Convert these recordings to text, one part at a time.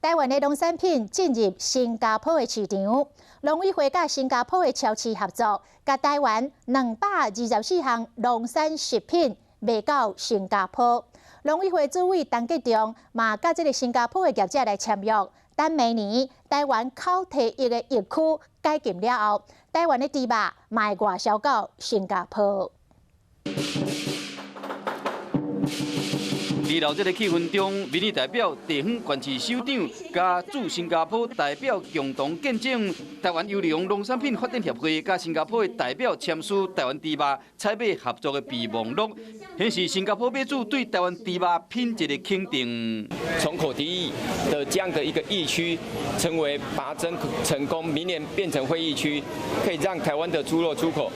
台灣的農產品進入新加坡的市場，農委會佮新加坡的超市合作，共台灣224項農產食品賣到新加坡。農委會主委陳吉仲嘛佮這个新加坡的業者來簽約，等明年台灣口蹄疫的疫區解禁了後，台灣的豬肉嘛會外銷到新加坡。熱鬧這个氣氛中，民意代表、地方縣市首長佮駐新加坡代表共同見證，台灣優良農產品發展協會佮新加坡的代表簽署台灣豬肉採買合作的備忘錄，顯示新加坡買主對台灣豬肉品質的肯定。從口蹄疫的這樣的一個疫區，成為拔針成功，明年變成非疫區，可以讓台灣的豬肉出口，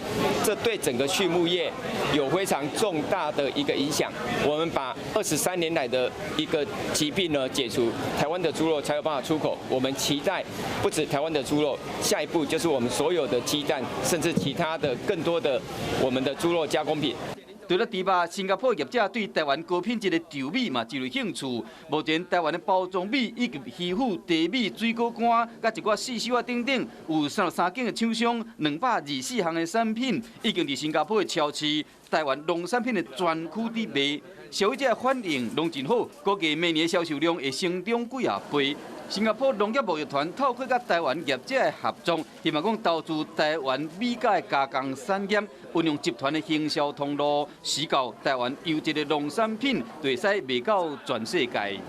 這對整個畜牧業有非常重大的一個影響。我們把23年來的一個疾病呢解除，台灣的豬肉才有辦法出口。我們期待不止台灣的豬肉，下一步就是我們所有的雞蛋，甚至其他的更多的我們的豬肉加工品。除了豬肉，新加坡業者對台灣高品質的稻米嘛真有興趣。目前台灣的包裝米以及魚腐、茶米、水果乾，佮一寡細小仔等等，有33間的廠商，224項的產品，已經佇新加坡的超市、台灣農產品的專區佇賣。消費者反應攏真好，估計明年銷售量會成長幾仔倍。新加坡農業貿易團透過佮台灣業者的合作，希望講投資台灣米佮的加工產業，運用集團的行銷通路，使到台灣優質的農產品，會使賣到全世界。